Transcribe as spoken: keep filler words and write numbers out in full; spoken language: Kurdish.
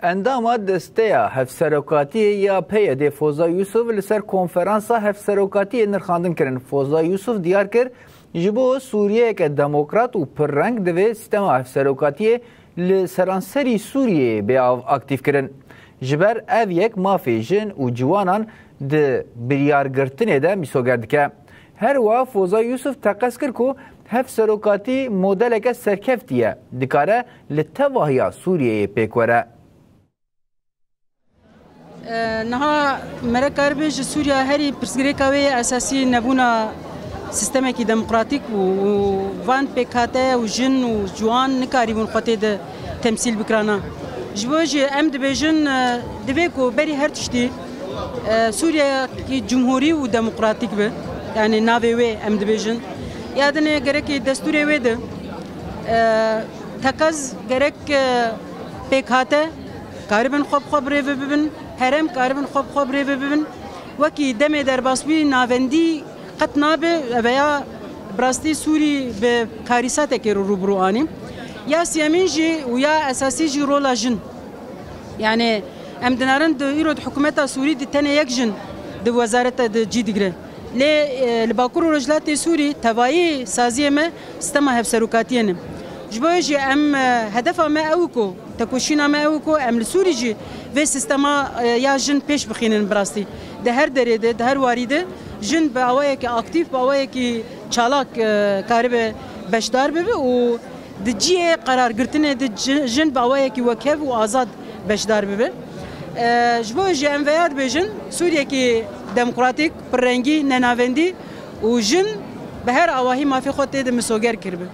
Endama Desteya Hevserokatiyê ya P Y D'ê Foza Yusuf li ser konferansa hevserokatiyê nirxandin kirin. Foza Yusuf diyar kir, ji bo Sûriyeyeke demokrat û pirreng divê sîstema hevserokatiyê li seranserî Sûriyeyê bê av-, aktîf kirin. Ji ber ev yek mafê jin û ciwanan di biryargirtinê de mîsoger dike. Her wiha Foza Yusuf teqez kir ku hevserokatî modeleke serkeftî ye, dikare li tevahiya Sûriyeyê pêk were. E, niha mere karibe ji Sûriya herî pirsgirêka wê yê esasî nebûna sîstemekî demokratîk bû û van pêkhate û jin û ciwan nikarîbûn xwe tê de temsîl bikirana. Ji bo jî em dibêjin, e, divê ku berî her tiştî, e, Sûriyeyekî cumhurî û demokratîk be. Yani navê wê em dibêjin. Ya dinê gerekî destûrê wê de, e, teqez gerek, e, pêkhate karibin xwe bi xwe bi rê ve bibin, herêm karibin xwe bi xwe bi rê ve bibin. Wekî demê derbas bûyî navendî qet nabe, eveya bi rastî Sûrî bi karîsatekê re rûbirû anî. Ya siyemîn jî û ya esasî jî rola jin. Yani em dinarin di îro di hikûmeta Sûrî di tenê yek jin di wezareta de cî digire. Lê, e, li Bakur û Rojhilatê Sûrî tevayî saziyê me sistema hevserokatiyê ne. Ji bo jî em, e, hedefa me ew ku, tekoşîna me ew ku em li Sûrî jî vê sistema, e, ya jin pêş bixînin bi rastî. Di her derê de, di her warî de jin bi awayekî aktîf, bi awayekî çalak, e, karibe beşdar bibe û di cihê qerargirtinê de ji-, jin bi awayekî wekhev û azad beşdar bibe. E, ji bo jî em veya dibêjin Sûriyekî demokratîk, pirrengî, nenavendî û jin bi her awahî mafê xwe tê de misoger kiribe.